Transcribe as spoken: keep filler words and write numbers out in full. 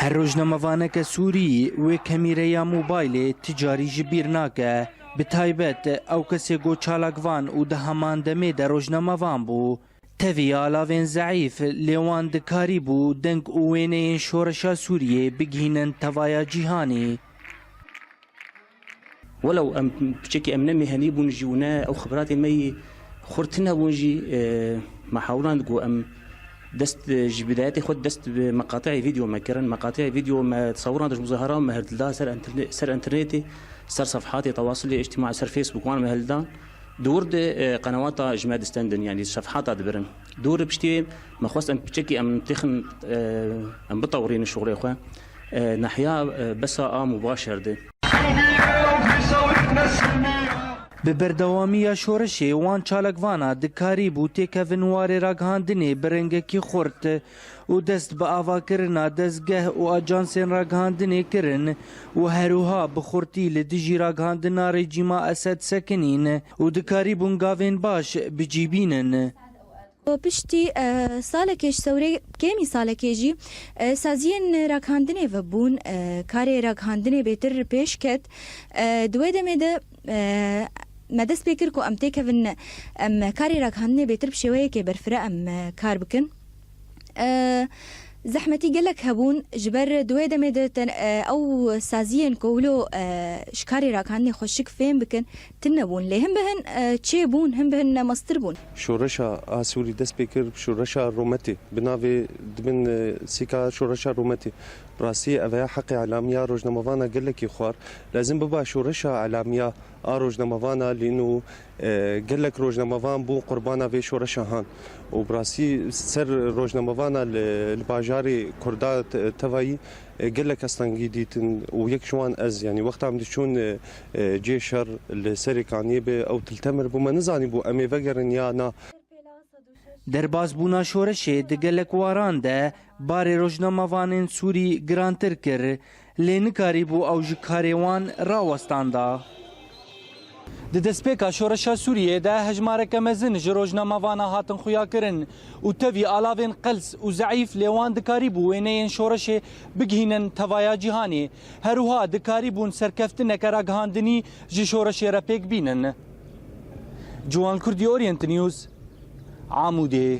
Her rojnamevaneke Sûrî wê kemîreya mobaylê ti carî ji bîr nake. Bi taybet ew kesê ku çalakvan û di heman demê de rojnamevan bû. Tevî alavên zeîf, lê wan dikarîbû deng û wêneyên şoreşa Sûriyê bigihînin tevaya cîhanê. Welew em piçekî em ne mêhenî bûn jî û ne ew xebiratên me yî xurt tune bûn jî, e, me hewlan ku em dest, e, ji bidayetê xwe dest bi meqateyê vîdeo me kirin. Meqateyê vîdeo me sewran dij muzahara me hildida ser enterne-, ser enternetê, ser sefhatê tewasilê îctîmaî, ser Facebook wan me hildan. Di wir de, e, qenewata ji me distendin, yanî sefhata dibirin. Di wir piştî wê me xwest em piçekî em têxin, e, em bitewirînin şixulê xwe. E, nehiya, e, besa a mubaşer de. Bi berdewamiya şoreşê wan çalakvana dikarîbû têkevin warê ragihandinê bi rengekî xurt û dest bi avakirina dezgeh û ajansên ragihandinê kirin û herwiha bi xurtî li dijî ragihandina rejîma Esed sekinîn û dikarîbûn gavên baş bi cî bînin. Piştî, e, salekê ji sewrê, kêmî salekê jî, e, saziyên ragihandinê vebûn, e, karê ragihandinê bêtir pêş ket. E, di wê demê de, e, me dest pê kir ku em têkevin, em karê ragihandinê bêtir bi şêweyekê berfireh em, e, kar bikin. E, zehmetî gelek hebûn, ji ber di wê demê de ten-, e, ew saziyên ku wilo, e, ji karê ragihandinê xweşik fêm bikin, tune bûn. Lê hin bi hin, e, çêbûn, hin bi hin ne mestir bûn. Şoreşa a Sûrî dest pê kir bi şoreşa rûmetê. Bi navê dibin, e, sîka şoreşa rûmetê. Bi rastî ev ya heqê elamiya rojnamevana gelekî xwar. Lezim biba şoreşa elamiya a rojnamevana lîno, e, gelek rojnamevan bûn qurbana vê şoreşa han. Û bi rastî ser rojnamevana li, li bajarê Kurda te-, tevayî, e, gelek astengî dîtin û yek ji wan ez, yanî wexta em diçûn, e, e, cê şer li Serê Kaniyê bi ew Til Temir bû, me nizanîbû em ê vegerin ya na. Derbasbûna şoreşê di gelek waran de barê rojnamevanên Sûrî girantir kir, lê nikarîbû ew ji karê wan rawestanda. Di destpêka şoreşa Sûriyê de hejmareke mezin ji rojnamevana hatin xuyakirin û tevî alavên qels û zeîf, lê wan dikarîbû wêneyên şoreşê bigihînin tevaya cîhanê. Her wiha dikarîbûn serkeftineke ragihandinî ji şoreşê re pêk bînin. Ciwan Kurdî, Orient News, Amûdê.